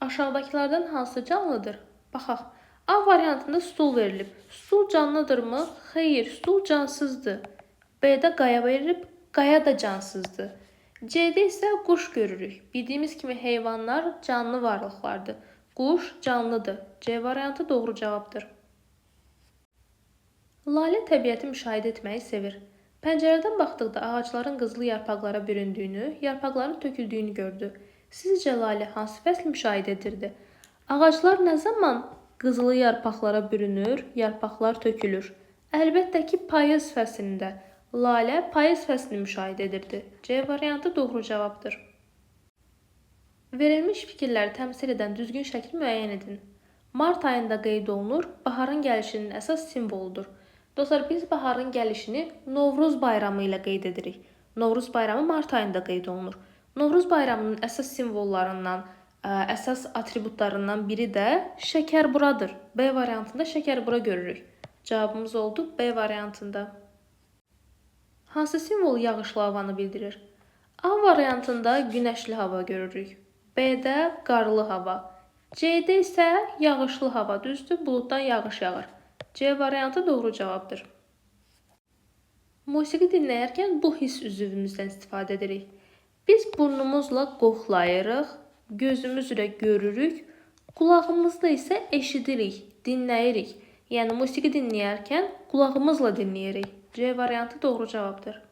Aşağıdakılardan hansı canlıdır? Baxaq. A variantında stul verilib. Stul canlıdırmı? Xeyr, stul cansızdır. B-də qaya verilib. Qaya da cansızdır. C-də isə quş görürük. Bildiyimiz kimi heyvanlar canlı varlıqlardır. Quş canlıdır. C variantı doğru cavabdır. Lalə təbiəti müşahidə etməyi sevir. Pəncərədən baxdıqda ağacların qızılı yarpaqlara büründüyünü, yarpaqların töküldüyünü gördü. Sizcə Lalə hansı fəsli müşahidə edirdi? Ağaclar nə zaman qızılı yarpaqlara bürünür, yarpaqlar tökülür? Əlbəttə ki, payız fəslində. Lalə payız fəslini müşahidə edirdi. C variantı doğru cavabdır. Verilmiş fikirləri təmsil edən düzgün şəkli müəyyən edin. Mart ayında qeyd olunur, baharın gəlişinin əsas simvoludur. Dostlar, biz baharın gəlişini Novruz bayramı ilə qeyd edirik. Novruz bayramı mart ayında qeyd olunur. Novruz bayramının əsas simvollarından, əsas atributlarından biri də şəkərburadır. B variantında şəkərbura görürük. Cavabımız oldu B variantında. Hansı simvol yağışlı havanı bildirir? A variantında günəşli hava görürük. B-də qarlı hava. C-də isə yağışlı hava. Düzdür, buluddan yağış yağır. C variantı doğru cavabdır. Musiqi dinləyərkən bu hiss üzvümüzdən istifadə edirik. Biz burnumuzla qoxlayırıq, gözümüzlə görürük, qulağımızla isə eşidirik, dinləyirik. Yəni musiqi dinləyərkən qulağımızla dinləyirik. C variantı doğru cavabdır.